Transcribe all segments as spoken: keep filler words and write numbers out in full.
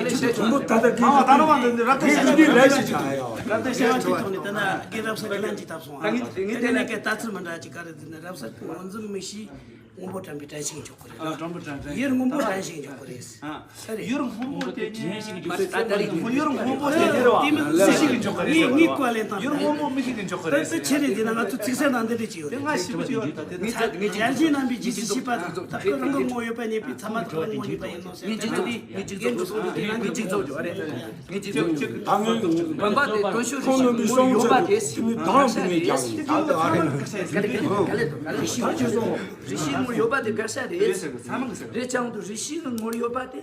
ལས་བཤད་ཆོག་དང་པོ་ད་ལྟ་ཨ་ད་ནོ་མ་འདི་རབ་ཏུ་བཤད་ཆོག་འདི་ལས་ཞིག་ཆགས་ཡོད། རབ་ཏུ་བཤད་ཆོག་ཐོག་ནས་ད་ན་རྒན་རབ་གསལ་གྱི་ལན་ཅིག་བཏབ་སོང་ཨ། ད་ངས་ངས་དེ་ནས་ཀྱི་ལྟ་ཚུལ་མི་འདྲ་ཅིག་ག་རེ་འདི་ནི་རབ་གསལ་གྱི་ངོས་འཛིན་མི་ཤེས། སྔོན་པོ་དྲན་པའི་དྲན་ཤེས་འཇོག་གི་རེད། ཨ་དྲན་པོ་དྲན་དྲན་ཡུལ་སྔོན་པོ་དྲན་ཤེས་འཇོག་གི་རེད། ཨ་ཡུལ་སྔོན་པོ་དེ་དྲན་ཤེས་འཇོག་གི་རེད། ད་ད་རེད། ཡུལ་སྔོན་པོ་དེ་དེ་རེད་བ། དེ་མི་ཤེས་ཀྱི་འཇོག་གི་རེད། ངས་ངས་བཀའ་ལན་བཏང་ཡུལ་སྔོན་པོ་མི་ཤེས་ཀྱི་འཇོག་གི་རེད། ད་ད་ཆེ་རེད། དེ་ན་ང་ཚོ་ཚིག་གསལ་ནང་འདི་འདྲ་ཅིག་ཡོད་དེ་ང་ཞིབ་པོ་ཅིག་ཡོད་རེད། ད་དེ་ནི་ཡར་རྒྱས་རྣམ་པའི་རྒྱུད་ཀྱི་བྱིས་པ་དང་ད་སྐབས་རང་གི་ངོ་ཡོད་པ་རྙེད་པའི་ཚད་མ་ཐོག་ངོ་ཡོད་པ་ཡིན་ནོ་ཟེར་ངས་ཅིག་ཚོགས་ངས་ཅིག་ཚོགས་ངས་ཅིག་ཚོགས་ཡོད་རེད། ངས་ཅིག་ཚོགས་ཡོད་རེད། ད་ངས་བུམ་པ་དེ་དོན་ཤོར་ཁོང་རྣམ་པའི་བསམ་ཚུལ་དེ་ནི་དང་དེ་ངས་ཀྱང་ད་ལྟ་ཨ་རེད། རིགས་ཤེས་ངོ་རིགས་ཤེས་ངོ་ཡོད་པ་དེ་ག་ས་རེད། རེད་ཀྱང་དུ་རིགས་ཤེས་ངོ་ཡོད་པ་དེ།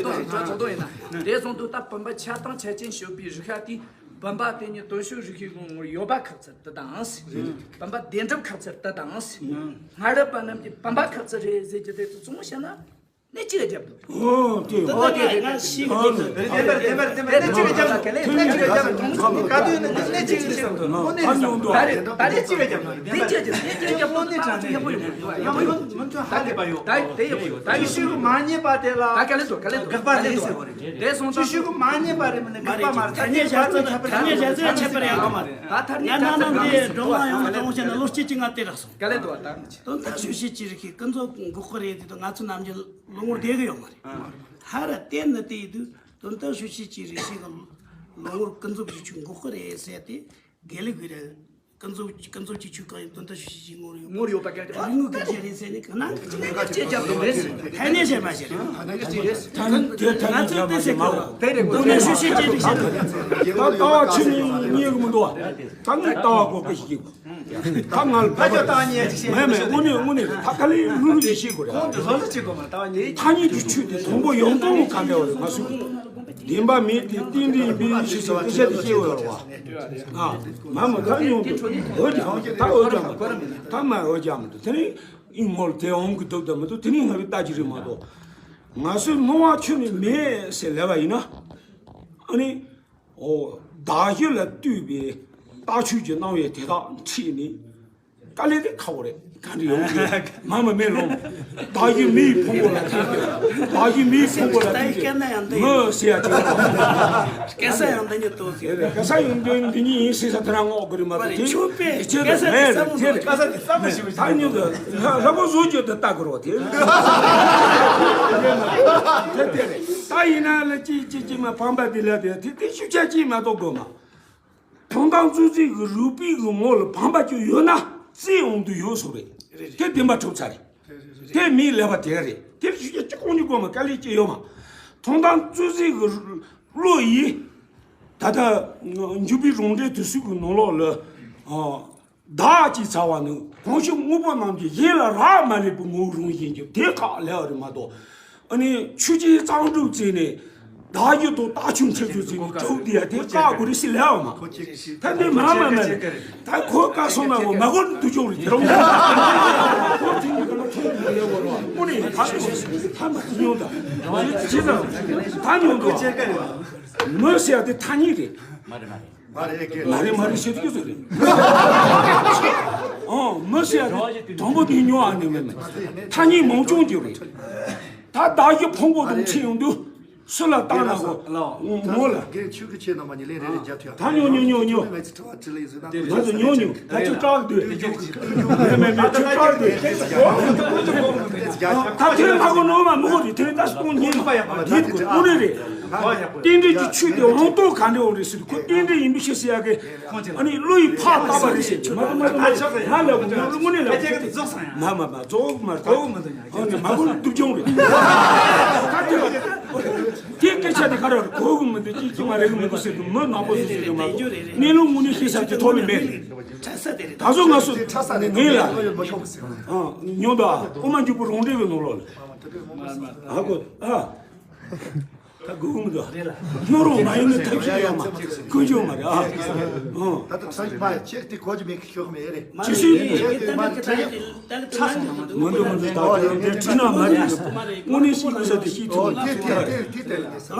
ཚོགས་འདུ་ཡིན་ན། དེ་སོང་དུས་ད་བུམ་པ་ཆགས་སྟངས་ཆ་རྐྱེན་ཞུགས་པའི་རིགས་ཤ་དེ། བུམ་པ་དེ་ཉིད་དོན་ཞུགས་རིགས་ཤིག་ལོ་ངོར་ཡོད་པ་ཁག་ཚར་དུ་དང་། བུམ་པ་བདེན་གྲུབ་ཁག་ཚར་དུ་དང་། སྔ་རབས་པ་རྣམས་ཀྱིས་བུམ་པ་ཁག་ཚར་རེད་ཟེར་གྱི་དེ་ཚོ་ཚང་མ་བཤད་ན། ནས་གཅིག་རྒྱབ་འདུག་ཨོ་དེ་ཨོ་དེ་དེ་ང་ཤི་གི་འདུག་དེ་དེ་དེ་དེ་དེ་གཅིག་རྒྱབ་འདུག་དེ་གཅིག་རྒྱབ་འདུག་ག་དུས་ནས་ནས་གཅིག་རྒྱབ་འདུག་ཨོ་ནས་ད་ཉུང་འདུག་ད་རེ་ད་རེ་གཅིག་རྒྱབ་འདུག་དེ་གཅིག་རྒྱབ་དེ་གཅིག་རྒྱབ་ལོ་ནས་དྲང་ནས་ཡག་པོ་ཡོང་གི་འདུག་ཡག་པོ་ཡོང་མུ་མཐུད་ཧ་ལས་པ་ཡོད། ད་དེ་ཡག་པོ་ཡོད། ད་ཡི་ཤི་གི་མ་རྙེད་པ་དེ་ལ་ད་ག་ལེ་འདུག་ག་ལེ་འདུག་དགག་པ་རེད་ཟེར་བ་རེད། དེ་སོང་ཙང་ཡི་ཤི་གི་མ་རྙེད་པ་རེད། མ་ནས་དགག་པ་མ་རེད། ཐ་སྙད་བཞག་ཚུལ་ཐ་སྙད་བཞག་ཚུལ་ཁྱད་པར་ཡོད་གི་མ་རེད། ད་ཐ་སྙད་བཞག་ཚུལ་གང་ནས་ཟེར་བ་ཡང་ང་ཏང་ནང་དེ་འགྲོ་བ་ཡོངས་ལ་གྲོང་ཁྱེར་ན་ལོ་གཅིག་གཅིག་ང་དེ་རག་སོང་། ག་ལེ་འདུག་ད་དོན་དག་ཤུགས་ཆེ་ཅི་རིགས་ཀྱི་ཀུན་རྫོབ་འགོག་གི་རེད་དེ་དང་ང་ཚོ་ནམ་རྒྱུན་ལོ་ངོར་བསྡད་གི་ཡོད་མ་རེད། ཧ་ར་བསྟན་ནི་དེ་ཡིན་དུས་དོན་དག་ཤུགས་ཆེ་ཅི་རིགས་ཤིག་གི་ལོ་ངོར་ཀུན་རྫོབ་ཀྱི་ཆོས་འགོག་གི་རེད་ཟེར་ཏེ་དགེ་ལུགས་ཀྱི་རེད། ཀུན་རྫོབ་ཀུན་རྫོབ་ཀྱི་ཆོས་གང་ཡིན་དོན་དག་ཤུགས་ཆེ་ཅི་ངོར་ཡོད་ངོར་ཡོད་པ་ག་རེ་རིག་དངོས་གི་རྗེས་རེད་ཟེར་ནས་ག་ན་ག་ཅི་ག་ཅི་རྒྱབ་དུ་རེད། ཐ་སྙད་བྱས་མ་བྱས་རེད། ཐ་སྙད་བྱས་རེད། ད་ནི་དེ་ཐ་སྙད་བྱས་མ་བྱས་མ་རེད། དོན་དག་ཤུགས་ཆེ་ཅི་རིགས་ཤིག་ད་ལྟ་བ་ཆོས་ཉིད་རྙེད་གི་མི་འདུག་བ། ད་ངས་ལྟ་བ་གོ་གི་ཞིག་གི་ད་ང་ལ་ཕ་ཆོས་བཏང་ཉེས་ཅིག་བཤད་མེད་མེད། དངོས་གནས་དངོས་གནས་རེད། ད་དཀའ་ལས་ལྷུག་ལྷུག་ཅིག་བཤད་དགོས་རེད། ཁོང་དུ་བཟོ་ལ་ཅིག་དགོས་མ་ལྟ་བ་ཉེས་ཐ་སྙད་ཀྱི་ཆོས་དེ་དང་པོ་ཡོང་སྟངས་ག་འདྲ་བ་རེད། ང་ཚོས་བདེན་པ་མེད་དེ་རྟེན་འབྲེལ་ཡིན་པའི་ཕྱིར་ཟེར་སྐད་ཆ་དེ་བཤད་ཡོད་རེད་བ། ཨ་མ་མ་ད་ཡོང་དུས་འོ་ཀྱང་ད་འོ་ཀྱང་མ་ད་མ་འོ་ཀྱང་མ་འདུག་དེ་ནི་ཨིན་མོལ་དེ་འོང་གི་འདུག་ད་མ་འདུག་དེ་ནི་ང་བའི་ལྟ་ཅི་རེད་མ་གཏོགས། ང་ཚོས་སྣང་བ་ཁྱོན་ནས་མེད་ཟེར་ལབ་པ་ཡིན་ན། ཨ་ནི། ཨོ། བདག་གཞན་ལ་ལྟོས་པའི་ལྟ་ཆོས་ཀྱི་སྣང་བས་དེ་དག་ཁྲིད་ནས། དཀའ་ལས་དེ་ཁག་པོ་རེད། ག་འདྲ་ཡོང་གི་མ་མ་མེད་ལོང་། བདག་གཞན་མི་ཡི་ཕུང་པོ་ལ་ཐིམ་སྟེ། བདག་གཞན་མི་ཡི་ཕུང་པོ་ལ་ཐིམ་སྟེ། མི་ཟེར་ཡ་ཅིག་སྐད་ས་ཡང་འདི་ཉིད་དུ་ཟེར། སྐད་ས་ཡང་འདི་འདི་ཉིད་ཡིན་ཟེར་ས་དེ་རང་ངོགས་གི་རེད་མ་གཏོགས་དེ་ཆོས་པས་དེ་ཆོས་སྐད་ས་དེ་མེད་རེད་དེ་རེད། སྐད་ས་དེ་བསམ་བློ་ཞིག་ད་ཉིད་དུ་ལྷ་ལྷ་པོ་བཟོ་རྒྱུ་དེ་ལྟ་དགོས་རོགས་དེ་རེད། དེ་དེ་རེད། ད་ཡིན་ན་ལ་ཅི་ཅི་ཅི་མ་ཕམ་པ་དེ་ལ་དེ་དེ་དེ་ཤུགས་ཆ་ཅི་མ་གཏོགས་དགོས་མ། དོན་དམ་རྩོད་རྩིས་ཀྱི་རིགས་པའི་གི་ངོ་ལ་ཕམ་པ་ཅིག་ཡོད་ན་རྩིས་འོང་དུ་ཡོད་སོ་རེད། དེ་བདེན་པ་གྲུབ་ཚར་རེད། དེ་མིའི་ལས་པ་དེ་རེད། དེ་ཞུ་རྒྱུ་གཅིག་གོང་ཉིད་དགོས་མ་དཀའ་ལས་ཅི་ཡོད་མ། དོན་དམ་རྩོད་རྩིས་ཀྱི་བློ་ཡིས་ད་ལྟ་འཇུག་པའི་རང་འགྲེལ་དེ་ཚོའི་གི་ནང་ལོགས་ལ་ཨ། བདག་ཅེས་བྱ་བ་ནི་གང་ཞིག་དངོས་པོ་རྣམས་ཀྱི་གཞན་ལ་རག་མ་ལུས་པའི་ངོ་བོའི་རང་བཞིན་གྱི་དེ་ཁག་ལས་པ་རེད་མ་གཏོགས། ཨ་ནི་ཆོས་ཀྱི་གཙང་སྒྲུབ་བྱས་ནས་བདག་རྒྱུད་དང་རྟགས་ཆོས་འཁྲིད་རྒྱུ་བྱས་ནས་གྲུབ་བསྡད་ཡ་དེ་བཀག་དགོས་རེད་ཟེར་ལས་པ་མ། ད་འདི་མ་མ་མ་རེད། ད་ཁོ་བཀག་སོང་ན་ཁོ་མ་གོ་འདུག་ཅོག་རེད་དེ་རུང་། ཁོ་དེ་ནི་ཁོ་ལ་ཐོན་དགོས་ལས་པ་རེད། དངོས་གནས་ད་ཐོན་ད་མ་ཉོ་ད་ཇི་ཙམ་ད་ཉོ་འདུག་མི་ཟེར་ཡ་དེ་ཐ་སྙད་རེད། མ་རེད་ཀྱི། མ་རེད་མ་རེད་ཟེར་དུས་ཚོད་རེད། ཨང་མི་ཟེར་ཡ་དེ་དང་པོ་དེ་ཉོ་ཨ་ནི་མེད་མེད། ཐ་སྙད་མང་ཆུང་གྱི་རེད། ད་བདག་གཞན་ཕུང་པོ་དང་ཕྱིན་ཡོང་དུས་སུ་ལ་བཏང་ན་གོ་ངོ་ལ། དགེ་ཆོས་ཀྱི་ཆེད་ནང་མ་ཉིད་ལས་རེ་རེ་རྒྱབ་ཐུབ། ད་ཉོ་ཉོ་ཉོ་ཉོ། ང་ཚོ་ཉོ་ཉོ་ད་ཁྱོད་སྐྲག་འདོད། མེད་མེད་མེད་ཁྱོད་སྐྲག་འདོད། ད་ཁྱོད་ལྷ་གོ་ནོར་མ་མི་གོ་རེད་དེ་ད་སྟོང་ཉིད་མ་རེད་དགོས་དངོས་གནས་རེད། རྟེན་འབྲེལ་གྱི་ཆོས་དེ་འོང་སྟོང་ག་འདྲ་འོང་རེད་ཟེར་དུས་ཁོ་རྟེན་འབྲེལ་ཡིན་པའི་ཕྱིར་ཟེར་ཡག་གི་ཨ་ནི་བློ་ཡིས་ཕར་བཏགས་པ་རེད་ཟེར་གྱི་མ་གཏོགས་མ་གཏོགས་ང་ལ་དངོས་གནས་ལ་མ་མ་མ་རྫོགས་མ་རྫོགས་ཨ་ནི་མ་གོ་སྡུག་སྦྱོང་རེད། དེ་སྐད་ཆ་དེ་ག་རེ་རེད་གོ་གི་མི་འདུག་ཅི་ཅི་མ་རེད་གི་མི་འདུག་ཟེར་དུས་མི་ནག་པོ་ཟེར་ཟེར་གི་མ་གཏོགས་གནས་ལུགས་དངོས་གནས་ཤེས་བྱ་ཅི་ཐོག་ལ་མེད་རེད། ད་གཟོད་ང་ཚོ་ངེས་ལ་ཉོ་ད་དབུ་མ་འཇུག་པ་རང་འགྲེལ་གི་ནང་ལོགས་ལ་ཨ་གོ་ཨ། ད་སྒུག་མི་འདུག་རེད་ལ། སྣོད་རུང་མ་ཡིན་ན་ཐབས་ཤེས་ཡོད་མ། ཀུན་འབྱུང་མ་རེད་ཨ། ཨང་། ད་ལྟ་ཚང་གི་མ་ཡ་ཅེག་དེ་གོ་རྒྱུ་མེད་ཀི་ཤོག་མེད་རེད། ཅི་ཞིག་ཅེག་དེ་མ་རེད་ཚང་གི་དེ་ལྟ་གི་ཚང་གི་མ་འདུག་མ་འདུག་ད་དེ་དེ་བྲིས་ན་མ་རེད། དངོས་གནས་ཤིག་གོ་ས་དེ་ཤེས་ཐུབ་མ་རེད། གང་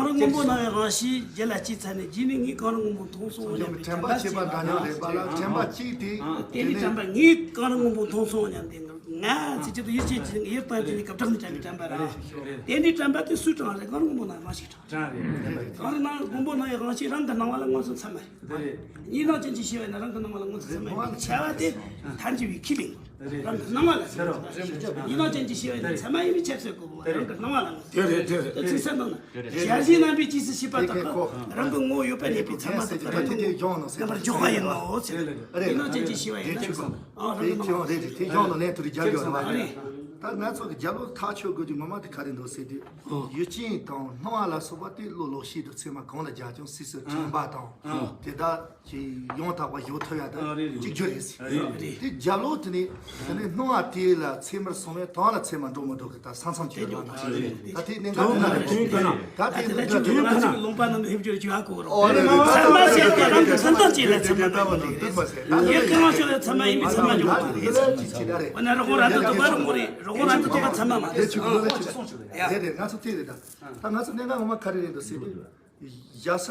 རུང་སྔོན་པོ་ན་ཡང་རང་བཞིན་རྒྱུད་ལ་སྐྱེས་ཚར་ནས་རྗེས་ནས་ངས་གང་རུང་སྔོན་པོ་མཐོང་སོང་སྙམ་པའི་དྲན་པ་སྐྱེས་པ་འདྲ་མཉམ་རེད་པ་ལ་དྲན་པ་གཅིག་དེ། དེ་ནས་དྲན་པ་ངས་གང་རུང་སྔོན་པོ་མཐོང་སོང་སྙམ་དེ་ང་ཚེ་གཅིག་ཏུ་ཡིད་ཆེས་ཀྱི་ཡིད་བརྟན་གྱི་ནི་སྐབས་དྲག་ནས་དྲན་པའི་དྲན་པ་ར། དེ་འདྲའི་དྲན་པ་དེ་སུའི་དྲན་རེད། གང་རུང་སྔོན་པོ་ན་རང་ཞིག་དྲན། གང་རུང་སྔོན་པོ་ན་ཡང་རང་ཞིག་རང་གི་སྣང་བ་ལ་མངོན་སུམ་ཚད་མ་རེད། གཉིས་སྣང་ཅན་གྱི་ཤེས་པ་ཡིན་ན་རང་གི་སྣང་བ་ལ་མངོན་སུམ་ཚད་མ་ཡིན་པའི་ཁྱད་པར་དེ་ཐལ་འགྱུར་བའི་ཁས་ལེན་དགོས། རང་གི་སྣང་བ་ལ་ཟེར་རོ། ཡིན་ནོ་ཅན་གྱི་ཤེས་པ་ཡིན་ན་ཚད་མ་ཡིན་པའི་ཆབ་སྲིད་དགོས་པ་རང་གི་སྣང་བ་ལ་ཟེར། དེ་རེད་དེ་རེད། དེ་ཚིག་གསལ་འདུག་ན། ཞལ་བཞིན་རྣམ་པའི་རྗེས་སུ་ཤེས་པ་དག་གི་རང་གི་ངོ་བོ་ཡོད་པ་གནས་པའི་ཚད་མ་དེ་རང་གི་ངོ་བོ་རྣམ་པར་འཇོག་པ་ཡིན་ནོ་ཟེར། ཡིན་ནོ་ཅན་གྱི་ཤེས་པ་ཡིན་ན་ཚད་མ། ཨ་རང་གི་སྣང་བ་ལ་ཟེར། དེ་ཡང་ནོ་ལན་དུ་རྒྱབ་ཡོད་རེད་བ། ད་ང་ཚོ་གི་རྒྱབ་ལོག་ཐག་ཆོད་དགོས་རྒྱུ་ངོ་མ་དེ་ག་རེ་འདུག་ཟེར་དུས། ཡུལ་ཅན་དང་སྣང་བ་ལ་སོགས་པ་དེ་བློ་ལོག་ཤེས་དུ་ཚད་མ་གང་ལ་རྒྱབ་ཀྱང་སྲིད་སུ་དྲན་པ་དང་དེ་དག་ཅིག་ཡང་དག་པ་ཡོད་ཐུབ་ཡ་ད་གཅིག་གྱུར་རེད། དེ་རྒྱབ་ལོག་དེ་ནི་དེ་ནི་སྣང་བ་དེ་ལ་ཚད་མར་སོང་བས་དོན་ལ་ཚད་མ་འགྲོ་མི་འགྲོ་གི་ད་ས་མཚམས་ཅིག་ཡོད་པ་ནང་བཞིན་རེད། ད་དེ་གནད་འགག་དེ་ན་རེད། ད་དེ་ནི་ད་དེ་ལོང་པ་ནང་གི་ཧེབ་སྐྱོར་བྱེད་ཡ་གོ་རོགས། ཨོ་རེད། ཚད་མ་ཟེར་དེ་རང་གི་འཛིན་སྟངས་ཅིག་ལ་ཚད་མ་འགྲོ་མི་འགྲོ་རེད། ཡེ་ཀེ་རང་ཤོད་ལ་ཚད་མ་ཡིན་པའི་ཚད་མ་འགྲོ་མི་འགྲོ་རེད། འོ་ན་རང་ཁོང་རང་ད་དོགས་པ་རང་ངོ་རེད། རང་ཁོང་རང་ད་དོགས་པ་ཚད་མ་མ་རེད། དེ་རེད། ང་ཚོ་དེ་རེད། ད་ད་ང་ཚོ་གནད་འགག་ངོ་མ་ག་རེ་རེད་འདུག་ཟེར་དུས། ཡ་ས་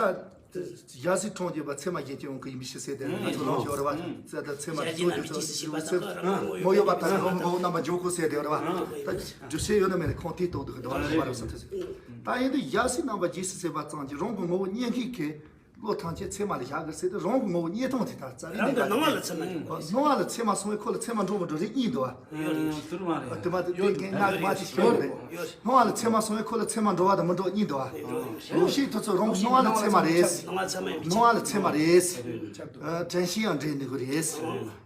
ཡ་སི་གྲོང་ཁྱེར་པ་ཚད་མ་གཞན་གྱི་ཡོང་གི་ཡིན་མི་ཤེས་ཟེར་དེ་ང་ཚོ་ལོག་ཤོར་བ་ཚད་ད་ཚད་མ་གཙོ་རྒྱུ་ཚོ་ཚོ་མོ་ཡོད་པ་ད་རང་གི་ངོ་བོ་རྣམ་པ་འཇོག་དགོས་ཟེར་དེ་རེད་བ། ད་སྒྲུབ་བྱེད་ཡོད་ན་མེད་ན་ཁོང་དེའི་ཐོག་ཏུ་གི་འདུག་བ་རེད་བ་རེད་བསམ་ཐུབ་ཟེར། ད་ཡིན་དུས་ཡ་སི་རྣམ་པ་རྗེས་སུ་ཟེར་བ་ཙམ་གྱིས་རང་གི་ངོ་བོ་རྙེད་མཁན་གྱི་བློ་ཐམས་ཅད་ཚད་མ་ལ་བཞག་དགོས་ཟེར་དུས་རང་གི་ངོ་བོ་རྙེད་སྟངས་དེ་ད་རྩ་བའི་རང་གི་གནད་འགག་སྣང་བ་ལ་ཚད་མ་ཡིན་པ། སྣང་བ་ལ་ཚད་མ་སོང་བས་ཁོ་ལ་ཚད་མ་འགྲོ་མི་འགྲོ་རིགས་གཉིས་འདུག་བ། ཡོད་རེད། དེ་མ་དེ་དེ་གན་ང་མ་ཅིག་ཤོད་རེད། སྣང་བ་ལ་ཚད་མ་སོང་བས་ཁོ་ལ་ཚད་མ་འགྲོ་བ་དང་མི་འགྲོ་གཉིས་འདུག་བ། ལོག་ཤེས་དེ་ཚོ་རང་གི་སྣང་བ་ལ་ཚད་མ་རེད། སྣང་བ་ལ་ཚད་མ་རེད། དྲན་ཤེས་ཡང་འདྲེས་འདུག་གི་རེད།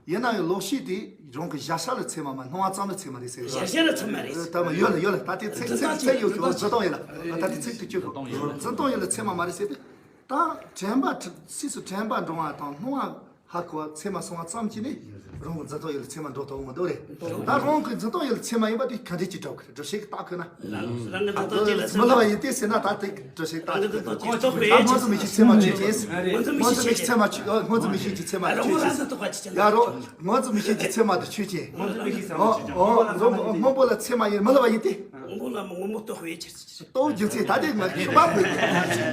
ཡིན་ན་ཡང་ལོག་ཤེས་དེ་རང་གི་གཞལ་བྱ་ལ་ཚད་མ་མ་སྣང་བ་ཙམ་ལ་ཚད་མ་རེད་ཟེར། གཞལ་བྱ་ལ་ཚད་མ་རེད། ད་མ་ཡོད་ལ་ཡོད་ལ་ད་དེ་ཚིག་ཚིག་ཚིག་ཡོད་ཀྱང་འཛིན་སྟངས་ཡོད་ལ་ད་དེ་ཚིག་དེ་གཅིག་གོ་འཛིན་སྟངས་ཡོད་ལ་ཚད་མ་མ་རེད་ཟེར་ཏེ། ད་དྲན་པ་སྲིད་སུ་དྲན་པ་འགྲོ་བ་དང་སྣང་བ་ཧ་གོ་བ་ཚད་མ་སོང་བ་ཙམ་གྱིས་ནི་རང་གི་འཛིན་སྟངས་ཡོད་ལ་ཚད་མ་འགྲོ་ཐུབ་མི་འདུག་རེད། ད་རང་གི་འཛིན་སྟངས་ཡོད་ལ་ཚད་མ་ཡིན་པ་དེ་ག་འདྲས་ཀྱི་གྲབས་ཀྱི་རེད། སྒྲུབ་བྱེད་ཀྱི་རྟགས་ཁོ་ན། རང་གི་འཛིན་སྟངས་ཅིག་ལ་ཚད་མ་མི་ལབ་པ་ཡིན་ཏེ་ཟེར་ན་ད་དེ་སྒྲུབ་བྱེད་རྟགས་ཀྱི་རེད། ད་སྔོན་འཛིན་མི་ཤེས་ཚད་མ་ཆོས་ཅན། སྔོན་འཛིན་མི་ཤེས་ཚད་མ་ཆོས་སྔོན་འཛིན་མི་ཤེས་ཀྱི་ཚད་མ་ཆོས་ཅན། ཡ་རོ། སྔོན་འཛིན་མི་ཤེས་ཀྱི་ཚད་མ་དེ་ཆོས་ཅན། ཨོ་ཨོ་སྔོན་པོ་ལ་ཚད་མ་ཡིན་མི་ལབ་པ་ཡིན་ཏེ། སྔོན་པོ་ལ་མི་སྔོན་པོ་རྟོགས་པའི་ཕྱིར། ལྟོ་རྒྱུ་ཚེ་ད་དེ་ང་ཤི་བ་བུ།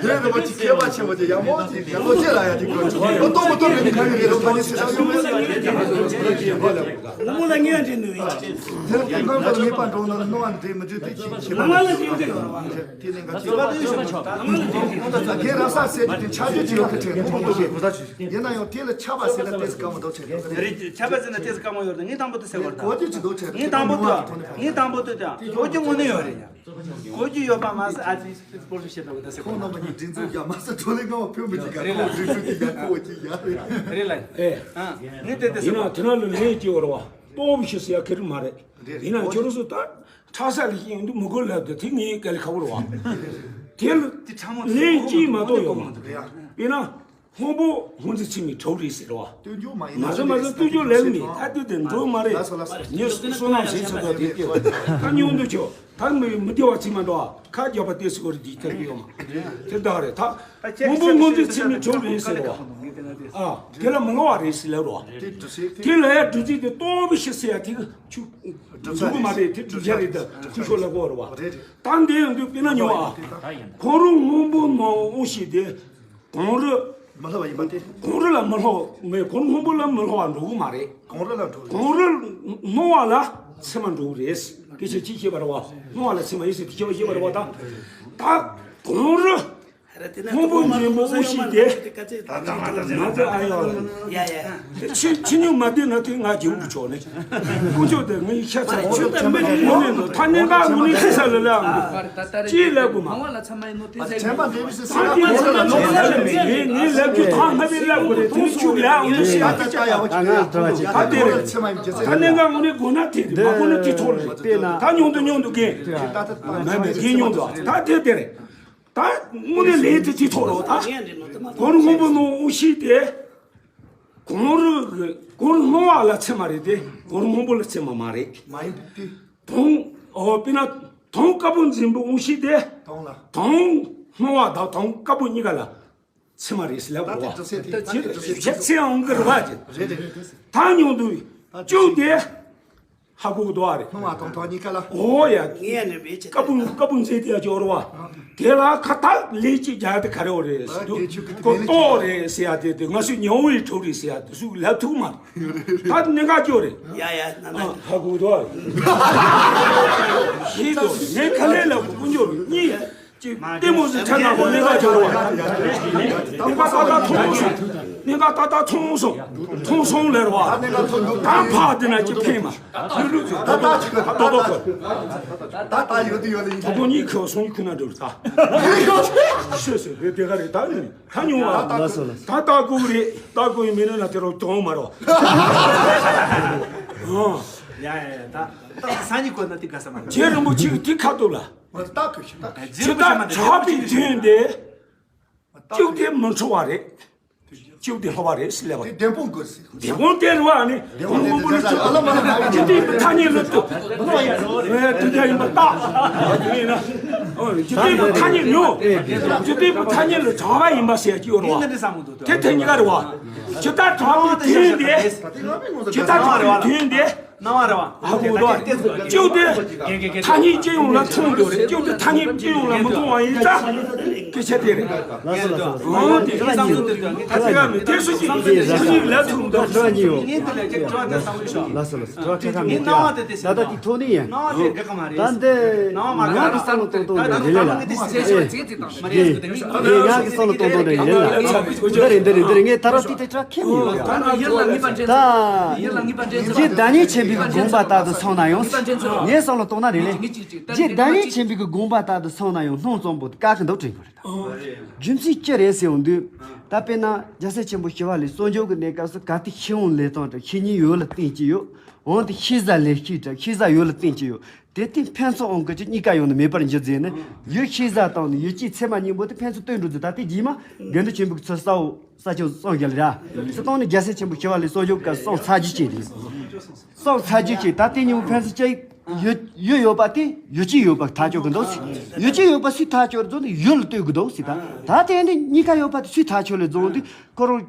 འདི་རེད་པ་ཅིག་མཁས་པ་ཆེན་པོ་ཅིག་ཡག་མོ་ཅིག་ཡག་པོ་ཅེ་ལ་ཡ་ཅིག་གོ་ཅིག་ལྟོ་མོ་ལྟོ་མེད་ནི་ག་ཡོད་རེད། ལོ་ཐ་ནི་སི་ད་ཡོད་མེད་ལ་ཡོད་ཅིག་ཡོད་ལ། ལོ་མོ་ལ་ངས་འདྲི་ནུས་ཡིན་ཅིག་དེ་ལ་ཁོང་ཁང་པ་ལ་ངེས་པ་འགྲོ་ན་ལ་སྣང་བ་འདྲེ་མི་འདྲེ་དེ་ཅིག་ཤེས་པ་ལོ་མོ་ལ་ངས་འདྲི་ནུས་ཡིན། དེ་ནས་ང་ཅིག་ལོ་མོ་ལ་ངས་འདྲི་ནུས་ཡིན། དེ་ར་ས་ཟེར་དེ་ཆ་རྒྱུ་ཅིག་ཡོད་ཁ་ཁྲེ་ཁོང་ཁོ་ཞེས་ཡིན་ན་ཡང་དེ་ལ་ཆ་བ་ཟེར་ན་ཏེས་དཀའ་མོ་འདུག་ཁྲེ་རེད། ཆ་བ་ཟེར་ན་ཏེས་དཀའ་མོ་ཡོད་རེད། ངས་དང་པོ་དེ་ཟེར་བ་རེད། གོ་རྒྱུ་ཅིག་འདུག་ཁྲེ་ངས་དང་པོ་དེ་ངས་དང་པོ་དེ་དང་གོ་རྒྱུ་དངོས་གནས་ཡོད་རེད། གོ་རྒྱུ་ཡོད་པ་མ་ཟད་ཨ་ཙི་སྤོར་ཤུགས་བྱེད་ཐུབ་ཀྱི་ད་ཟེར་ཁོང་རྣམ་པ་གཉིས་སྒྲིག་འཛུགས་རྒྱ་མ་ཟད་གྲོ་ལེ་ངའོ་ཕུལ་མི་འཇིག་ག་རེད་ལ། ཁོང་སྒྲིག་འཛུགས་ཀྱི་ཡ་ཁོ་ཅི་ཡ་རེད། རེད་ལ། ཨེ། ཨ་ངས་དེ་ལྟ་ཡིན་ཟེར་ན་བ། དེ་ན་ལ་ལན་སྐྱེ་བར་བ་ལྟོ་བུ་ཤི་ཟེར་ཡ་ཁེ་རི་མ་རེད། རེད། ཡིན་ན་ཁྱོད་རང་ཚོ་ད་ཁྲ་ས་ལི་ཤི་ཡོང་དུས་མི་གོ་ལབ་དུས་དེ་ངའི་སྐད་ལ་ཁ་བོར་བ། དེ་ལ་དེ་ཕྲ་མོ་ལན་སྐྱེ་མ་གཏོགས་ཡོད་མ་རེད། དཔེར་ན། སྔོན་པོ་སྔོན་ཚེ་ཚེ་མི་གྲོགས་རེད་ཟེར་བ། སྟོན་རྒྱུ་མ་ཡིན་མ་ཟད་མ་ཟད་སྟོན་རྒྱུ་ལས་མི་ད་དུས་དེ་འགྲོ་མ་རེད། ལ་སོ་ལ་སོ་ངས་བསོད་ནམས་ཟིན་ཚོད་དང་དེ་དེ་ད་ཉུང་དུ་ཆོག་ད་མི་མི་བདེ་བ་ཚིག་མ་འགྲོ་ཁ་རྒྱབ་པ་ཏེ་སི་གོ་རི་དེ་ཐེར་གི་ཡོད་མ་དེ་ད་རེད། ད་སྔོན་པོ་སྔོན་ཚེ་ཚེ་མི་གྲོགས་རེད་ཟེར་བ། ཨ་དེ་ལ་མི་ངོ་བ་རེད་ཟེར་ལབ་རོ། དེ་ལ་ཡ་འདྲུ་ཚིག་དེ་ལྟོ་བི་ཤི་ཟེར་ཡ་དེ་ཆུ་འཇུག་གི་མ་རེད། དེ་འདྲུ་བྱ་རེད། ད་ཁུ་ཤོ་ལ་གོ་ར་བ་ད་འདི་ཡང་དུ་དཔེར་ན་ཉོ་ཨ་ཁོང་རུ་སྔོན་པོ་ནང་འོང་ཞིག་དེ། གངས་རི། མི་ལྷོ་བ་ཡིན་པ་སྟེ། གངས་རི་ལ་མི་ལྷོ་མེད། གངས་རི་སྔོན་པོ་ལ་མི་ལྷོ་བ་འགྲོ་གི་མ་རེད། གངས་རི་ལ་འགྲོ་གི། གངས་རི་སྣང་བ་ལ་ཚད་མ་འགྲོ་གི་རེད། སྐད་ཆ་གཅིག་བཤད་པ་རེད་བ། སྣང་བ་ལ་ཚད་མ་ཡིན་ཟེར་དེ་སྐད་ཆ་བཤད་པ་རེད་བ་ད། ད་གངས་རི་སྔོན་པོ་འཛིན་པོ་དབུ་ཞིག་སྟེ། ང་ཚོ་ཨ་ཡོ། ཡ་ཡ། ཕྱི་ཕྱི་ཉུང་མ་བསྡད་ན་དེ་ང་རྒྱལ་པོ་ཆོག་ནས། དཀོན་མཆོག་དེ་ངའི་ཤ་ཚ་བོ་ཆོག་ཐ་མི་རིགས་ངོ་ནས་ནོ་ཐ་ནས་ང་ངོ་ནས་ཤི་ས་ལ་ལ་ཨང་དུ་ཅི་ལབ་དགོས་མ། དྲན་པ་འདྲེན་པའི་སེམས་ས་ཐ་ནས་ང་ཚོ་ལ་ལོག་ས་ལ་མེད་ངས་ངས་ལབ་རྒྱུ་ཐ་ང་བའི་ལབ་དགོས་རེད། དེ་ནི་ཆུ་ལ་ཨང་དུ་ཤི་ཨ་ད་ད་ཡ་བ་ཆུ་ལ་ད་དེ་རེད། ཐ་ནས་ང་ངོ་ནས་དགོས་ན་དེ་རེད། མ་དགོས་ན་དེ་ཐོག་རེད། ད་ཉུང་དུ་ཉུང་དུ་གས་མེད་མེད་གས་ཉུང་དུ་ད་དེ་དེ་རེད། ད་དངོས་གནས་ལས་དེ་དེ་ཐོག་རོགས་ད། གོར་སྔོན་པོ་ནོ་འོང་ཤི་དེ། གོར་གོར་སྔོ་བ་ལ་ཚེ་མ་རེད་དེ། གོར་སྔོན་པོ་ལ་ཚེ་མ་མ་རེད། མ་ཡིན་ཏེ། དོང་ཨོ་དཔེར་ན་དོང་དཀར་པོ་འཛིན་པོ་འོང་ཤི་དེ། དོང་ལ། དོང་སྔོ་བ་དང་དོང་དཀར་པོ་གཉིས་ཀ་ལ་ཚེ་མ་རེད་ཟེར་ལབ་ད་དེ་རོགས་གྲུབ་ཚེ་དེ་ད་དེ་གྲུབ་ཚེ་ཞེ་ཚེ་འོང་གི་རེད་བ་ཅེ། རེད་རེད། ད་ཉུང་དུ་བཅུག་དེ། ཧ་གོ་གི་འདུག་ཨ་རེད། སྣང་བ་དང་དོན་གཉིས་ཀ་ལ། འོ་ཡ། ངས་ནི་མེད་ཅེས། ཀ་བུ་ཀ་བུ་མཛེས་དེ་ཡ་ཅོར་བ། དེ་ལ་ཁ་ཐག་ལས་ཅིག་རྒྱག་དེ་ག་རེ་འོ་རེད་ཟེར་དུས། ཨ་དགེ་ཆོས་ཀྱི་ཁོ་ཏོ་རེད་ཟེར་ཡ་དེ་དེ་ང་ཚོས་ཉི་འོང་ཡི་གྲོགས་རེད་ཟེར་ཡ་དེ་སུ་ལབ་ཐུབ་མ་རེད། ད་གནད་འགག་ཅོ་རེད། ཡ་ཡ་ན་ན། ཨ་ཧ་གོ་གི་འདུག་ཨ་རེད། ཞེས་དུ་ངས་ཁ་ལས་ལབ་དགོས་ཀུན་ཅོ་རེད་གཉིས། ཅིག་ལྟད་མོ་ཟེར་ཆ་ནག་པོ་གནད་འགག་ཅོ་རེད་བ། དེ་ཁ་ཁ་ཁ་ཐུག་མོ་ཟེར། གནད་འགག་ཏག་ཏག་ཐོན་སོང་། ཐོན་སོང་ལེར་བ། ད་ཕ་དེ་ན་ཅི་ཕན་མ། ལུས་ལུས་ཚོ་ད་ད་ཅི་ད་ད་ད་ད་ཡོད་དུ་ཡོད་ལ་ཡིན། ད་ཁོ་གཉིས་ཁེའོ་སོང་ཡིན་ཁུ་ན་འགྲོ་ད། ཤོད་ཤོད་དེ་དེ་ག་རེད་ད་ནི་ད་ཉུང་བ། ད་ད་ད་ད་ད་གོ་རེད། ད་གོ་ཡིན་མིན་ན་དེ་རོ་གྱོང་མ་རོ། ཨ་ཡ་ཡ་ད་ད་ས་ཉི་གོ་ན་དེ་ག་ས་མ་རེད། རྗེ་རིན་པོ་ཆེ་གི་དེ་ཁ་ཐུག་ལ། ད་གོ་ཤི་ད་གོ་ཇི་ལྟར་གྲགས་པའི་དོན་དེ། གཅིག་དེ་མི་འཁྲུལ་བ་རེད། གཅིག་དེ་ལྷོ་བ་རེད་ཟེར་ལབ་པ། དེ་བདེན་དཔང་དགོས་ཟེར། དེ་དབང་དེ་རུ་བ་ནི་དེ་དབང་དབང་པོ་ནི་དེ་ཨ་ལ་མ་ལ་མ་ཇི་སྟེང་དུ་ཐ་སྙད་ལ་ལྟོས། ཨེ་དེ་འདྲ་ཡིན་པ་རྟགས། ཡིན་ན། ཨོ་ཇི་སྟེང་དུ་ཐ་སྙད་ཉོ། ཇི་སྟེང་དུ་ཐ་སྙད་ལ་གྲགས་པ་ཡིན་པ་ཟེར་གྱི་ཡོད་རེད་བ། དེ་དེ་གཉིས་ཀ་རེད་བ། ཇི་ལྟར་གྲགས་པའི་དོན་དེ། ཇི་ལྟར་གྲགས་པའི་དོན་དེ། སྣང་བ་རེད་བ། ཨ་ཁུ་དོ། གཅིག་དེ་ཐ་སྙད་སྤྱི་ཡོངས་ལ་མཚུངས་དགོས་རེད། གཅིག་དེ་ཐ་སྙད་སྤྱི་ཡོངས་ལ་མི་མཚུངས་པ་ཡིན་ཙང་། སྐད་ཆ་དེ་རེད། ལགས་སོ་ལགས་སོ། ཨོ་དེ་ཁྱེད་རང་ཚོ་དེ་ད་ཚེ་ག་མི་དེ་སུ་ཞིག་ཡིན་ཟེར་ཞིག་ལ་ཐུག་འདུག་དྲི་བ་གཉིས་ཡོད། ལགས་སོ་ལགས་སོ། དྲི་བ་ཁ་ཁ་མི་དེ་ད་ལྟ་དེ་ཐོག་ནས་ཡིན། ད་འདི་ང་གི་བསམ་བློ་གཏོང་སྟངས་འདི་རེད་ལ། ཨེ། ངས་ང་གི་བསམ་བློ་གཏོང་སྟངས་འདི་ཡིན་ལ། འདི་རེད་འདི་རེད་འདི་རེད། ངས་ད་རང་ཏིག་ཏིག་ཁྲ་ཁེམ་ཡོད་ཡ། ད་རྗེ་བདག་ཉིད་ཆེན་པོའི་དགོངས་པ་ལྟར་དུ་སོང་ན་ཡང་། ངས་བསམ་བློ་གཏོང་ན་རེད་ལེ། རྗེ་བདག་ཉིད་ཆེན་པོའི་དགོངས་པ་ལྟར་དུ་སོང་ན་ཡང་སྣང་གཙང་པོ་དཀའ་གི་འདུག་དྲན་གི་རེད་ད། རྒྱུ་མཚན་ཅི་རེད་ཟེར་ཡོང་དུས། ད་དཔེར་ན་རྒྱལ་སྲས་ཆེན་པོ་ཞི་བ་ལྷས་གསོལ་འཇོག་གི་གནས་སྐབས་སུ་གལ་ཏེ་ཤེས་འོང་ལས་དང་ད་ཤེས་ཉེན་ཡོད་ལ་བརྟེན་གྱི་ཡོད། འོན་ཏེ་ཤེས་བྱ་ལས་ཤེས་ད་ཤེས་བྱ་ཡོད་ལ་བརྟེན་གྱི་ཡོད། དེ་ལྟའི་ཕན་ཚུན་དབང་གི་གཉིས་ཀ་ཡོང་ནས་མེད་པར་འགྱུར་ཟེར་ནས། ཡུལ་ཤེས་བྱ་དང་ནི་ཡུལ་སྐྱེས་ཚད་མ་གཉིས་པོ་དེ་ཕན་ཚུན་བསྟུན་འགྲོ་རྒྱུ་ད་ལྟའི་རྗེས་མ་དགེ་འདུན་ཆོས་འཕེལ་གྱི་ཚུལ་གསལ་བོ་ས་ཆ་གསུངས་རྒྱུ་ལ་ར། སུ་བཏང་ནས་རྒྱལ་སྲས་ཆེན་པོ་ཞི་བ་ལྷས་གསོལ་འཇོག་གི་སྐབས་གསུངས་ཚར་རྒྱུ་ཅིག་རེད། གསུངས་ཚར་རྒྱུ་ཅིག་ད་ལྟའི་གཉིས་པོ་ཕན་ཚུན་ཅི་ཡུལ་ཡུལ་ཡོད་པ་དེ་ཡུལ་སྐྱེས་ཡོད་པ་ཐག་ཆོད་གི་འདུག་ཡུལ་སྐྱེས་ཡོད་པ་སུས་ཐག་ཆོད་རེད་ཟེར་ན་ཡུལ་ལ་ལྟོས་གི་འདུག་ཟེར་ད། ད་དེ་ནི་གཉིས་ཀ་ཡོད་པ་དེ་སུས་ཐག་ཆོད་ལེ་ཟེར་དུས་ཁོ་རང་།